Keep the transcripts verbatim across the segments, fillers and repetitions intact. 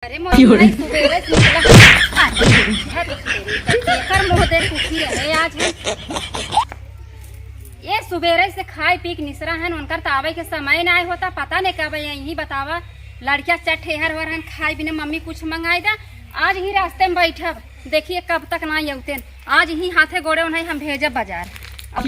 अरे मोरी भाई, सुबेरे से निकला। अरे, एकर मुँह देख उठी रहे आज हम। ये सुबेरे से खाए पी के निसरा हन, उनकर त आवे के समय नाहीं होता, पता नहीं कब यहीं बतावा। लड़किया चट हेहर होर हन, खाए बिना मम्मी कुछ मंगाई दा। आज ही रास्ते में बैठब, देखिए कब तक नाहीं अउतेन। आज ही हाथे गोड़े उन्हें हम भेजब बाजार। अब,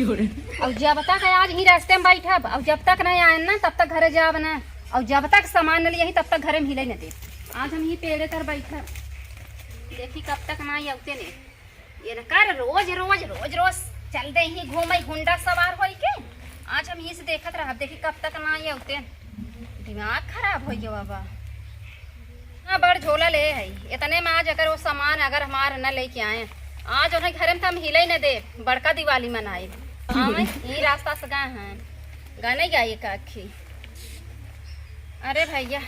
और जब तक आज ही रास्ते में बैठब और जब तक नहीं आए ना तब तक घरे जाब ना, और जब तक सामान न लिए तब तक घरे में हिले न देब। आज हम ही पेड़े तर बैठब, देखी कब तक ना अउतेन। ये न कर रोज रोज रोज रोज चल दे ही घूमे हुंडा सवार होई के। आज हम यहीं से देखत रहब, देखी कब तक ना अउतेन। दिमाग खराब होइ गया बाबा। हाँ, बड़ झोला ले है, इतने में आज अगर वो सामान अगर हमार न लेके आए, आज उन्हें घरे में तो हम हिले न दे, बड़का दिवाली मनाए। हाँ, मैं यही रास्ता से गए हैं, गाने गाइए का आखी। अरे भैया,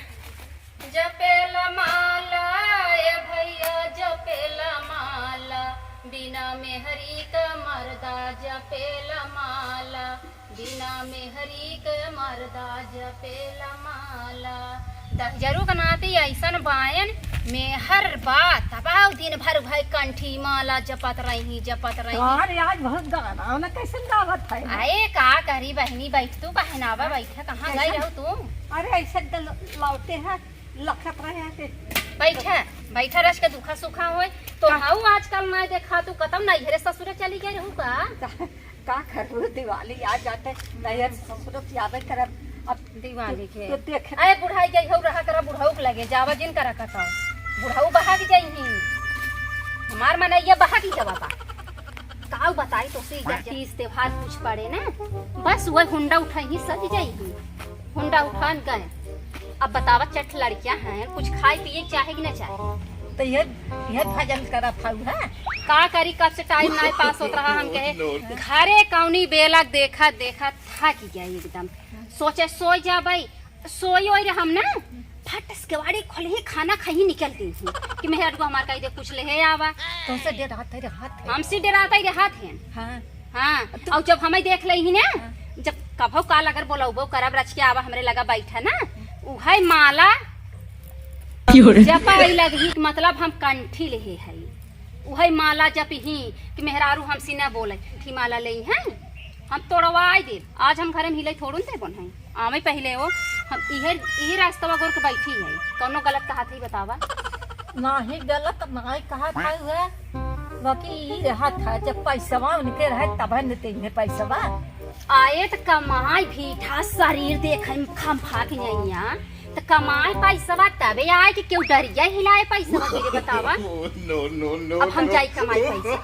जपेला माला, ए भैया जपेला माला, बिना मेहरी का मर्दा जपेला माला, बिना मेहरी के मर्दा जपेला माला। दहिजरू के नाती ऐसन बायन, मेहर बा तबाव दिन भर भाई कंठी माला जपत रही, जपत रही। अरे आज बहुत गाना ना कैसन गावत है। अरे का करी बहनी, बैठ तू, पहनावा बैठा, कहाँ गई रहू तू? अरे ऐसे लौटे हैं, लखत रहे हैं कि बैठा, बैठा रस के दुखा सुखा होए। तो हाँ। हऊ आजकल ना देखा तू कतम नैहरे ससुरे चली गई रहू का? का करबू, दिवाली आ जाते, नैहर ससुर की आवे करब। अब दिवाली तू, के। तू देख। अरे बुढ़ाई गई हो रहा करा, बुढ़ऊ के लगे जावा जिन करा कतौ। बुढ़ऊ बहा के जाई ही। हमार मनैया बहा की जावा बा। काऊ बताई तो से इधर तीज त्योहार कुछ पड़े ना, बस वह हुंडा उठाई ही सज जाई ही। हुंडा उठान गए। अब बतावा चट लड़कियां हैं, कुछ खाए पिए चाहे कि ना चाहे? तो ये, ये भजन करत हऊ है। का करी, कब से टाइम नाहीं पास होत रहा, हम कहे घरे कौनी बेला देखत देखत थक गया एकदम। सोचे सोई जाबे, सोई ओई रहे हम ना, फट से केवाड़ी खोलही, खाना खाही निकल गई ही कि मेहरारू हमार कही दे कुछ लेहे आवा। तुमसे डेरात है, रहत है। हमसे डेरात ही रहत हैं। हाँ। हाँ, तो और जब हमें देख लेही ना, हाँ। जब कभो काल अगर बोलौबो करब रच के आवा हमरे लगा बैठा ना, उहै माला जपै लगही, मतलब हम कंठी लेहे हई, उहै माला जपही कि मेहरारू हमसे ना बोले, कंठी माला लेई हैं, हम तोड़वाई देब। आज हम घरे में हिलई थोड़ुन देबन है। आवे पहिले वो, हम इहे, इहे रास्तवा गोर के बैठी है, कौनो गलत कहा थी बतावा? नाही गलत नाही कहा था वह, बाकी ई रहा था जब पैसवा उनके रहे तब न देंगे पैसवा। आए त कमाई भीठा शरीर देखे में खम फाक नैया, त कमाई पैसवा तबे आए कि केहू डरिया हिलाए पैसवा दे बतावा। No, no, no, अब हम no। जाई कमाई पैसा।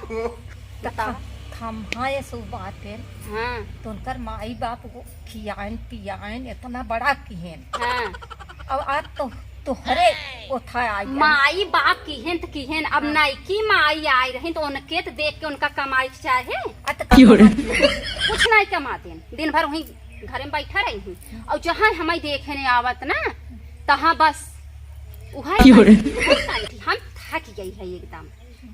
बतावा। खम, हाँ, ये सब बात है। हाँ। तो उनकर माई बाप को खियाइन पियाइन इतना बड़ा किहेन। हाँ। अब आज तो तोहरे ओथा आई है। माई बाप किहेन त किहेन, अब हाँ। नईकी माई आई रही तो उनके त देख के उनका कमाई के चाहे। आ तो क्यों रे? कमाई के? कुछ नहीं कमाते हैं, दिन भर वहीं घरे में बैठा रही हूँ। और जहाँ हमारी देखे नहीं आवत ना, तहाँ बस वहाँ क्यों रे? हम थक गई है एकदम।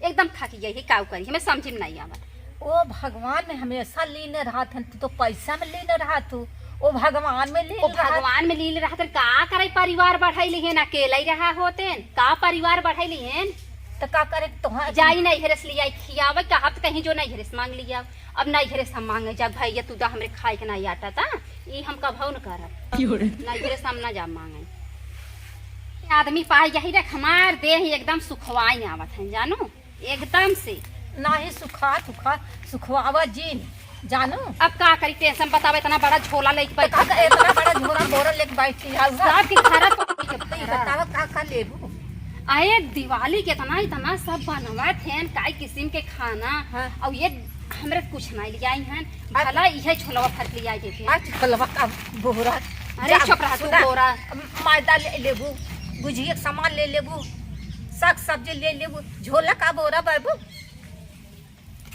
एकदम थक गई ही, काऊ करी, हमें समझ में नहीं आवत। ओ भगवान में हमेशा लीन रहत हन, तू तो पैसा में लीन रहत हू, ओ भगवान में लीन ओ रहत। भगवान में लीन रहत हन, का करे, परिवार बढ़ाई लिहेन, अकेले ही रहा होतेन, का परिवार बढ़ाई लिहेन? तो का करे तोहार जाई नैहरे से लियाई खियावे, का हफ्ते कहीं जो नैहरे से मांग लिया, अब नैहरे से हम मांगे जा, भैया तू दा हमरे खाए के नहीं आटा ता, ई हम कभऊ न करब। क्यों रे? नैहरे से हम ना जा मांगे। आदमी पाए यही रख, हमार देह एकदम सुखवाई आवत है, जानू। एकदम से। नाही सुखा, सुखा, सुखवावा जीन, जानू। अब का करी, टेंशन बतावे, इतना बड़ा झोला लेके तो का बैठी। करे, इतना बड़ा झोला बोरा लेके बैठी है, उधर। सबके खरा तो ई बतावा, का, का लेबू? अरे, दिवाली के इतना, इतना सब बनवा थे, कई किस्म के खाना, हाँ। और ये हमरे कुछ नहीं ले आई हैं, अब भला इहे झोलवा भर के ले आई देते। आज झोलवा का बोरा। अरे, जा, चुप रहा तू, सुना, बोरा। मैदा ले लेबू, गुजिया के सामान ले लेबू, साग सब्जी ले लेबू, झोला का बोरा बाबू।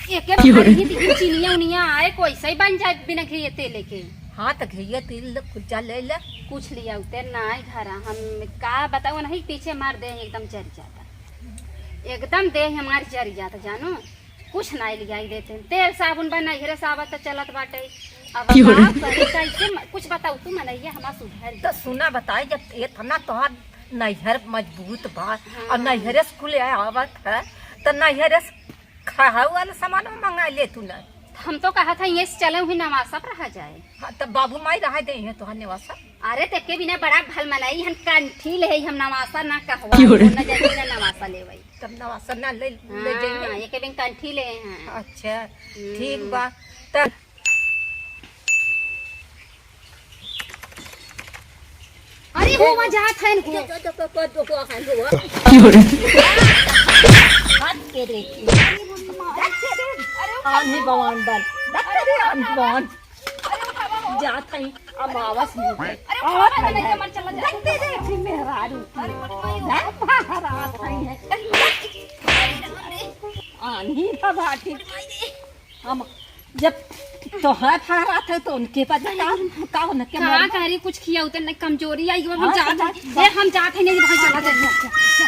एके क्यों रे? भर ही दी, चिनिया उनिया आए, कोई सही बन जाए बिना घिये तेले के। हाँ, तो घिये तेल कुछ जा ले ले। कुछ लिया उते ना है घर, हम का बताओ, नहीं पीछे मार दे, एकदम जर जाता, एकदम देह हमार जर जाता, जानो, कुछ ना लियाई देते हैं। तेल साबुन बा, नैहरे से आवत तो चलत बाटे। अब क्यों रे? का करी, कैसे म-, कुछ बताओ तू, मनैया हमार सुधर तो सुना बताई, जब इतना तोहार नैहर मजबूत बा, हाँ। और नैहरे से कुल आवत है, तो नैहरे से खाए वाला सामान मंगा ले तू ना। हम तो कहत है, ये से चले हुई नवासा पर रहा जाए। हाँ, तब बाबू माई रहा दे हैं तोहार नवासा। अरे, तेके बिना बड़ा भल मनाई, हम कंठी ले, हम नवासा ना कहवा, क्यों रे? ना जाई ना नवासा लेवई। तब नवासा ना ले, ले हाँ, जाइए। एके बिन कंठी ले हैं। अच्छा, हम्म। ठीक बा। तब अरे, होवा जात है इनको। जो, जो, जो, जो, जो, जो, जो, जो, जो। क्यों रे? हाथ के देखिए। आंधी बवान बन। धक्के दे, आंधी बवान। जात है, अब आवाज नहीं है। आवाज नहीं है। धक्के देखी मेहरारू। बाहर आत है। आंधी बवान। हम जब तोहरा फहरात है तो उनके पास का, का उनके का मार करी, कुछ खिया उतर नहीं, कमजोरी आई, हम हाँ, जात तो हैं। जा, ए, हम जात हैं, नहीं, भाई, चला जा, जा, जा, जा।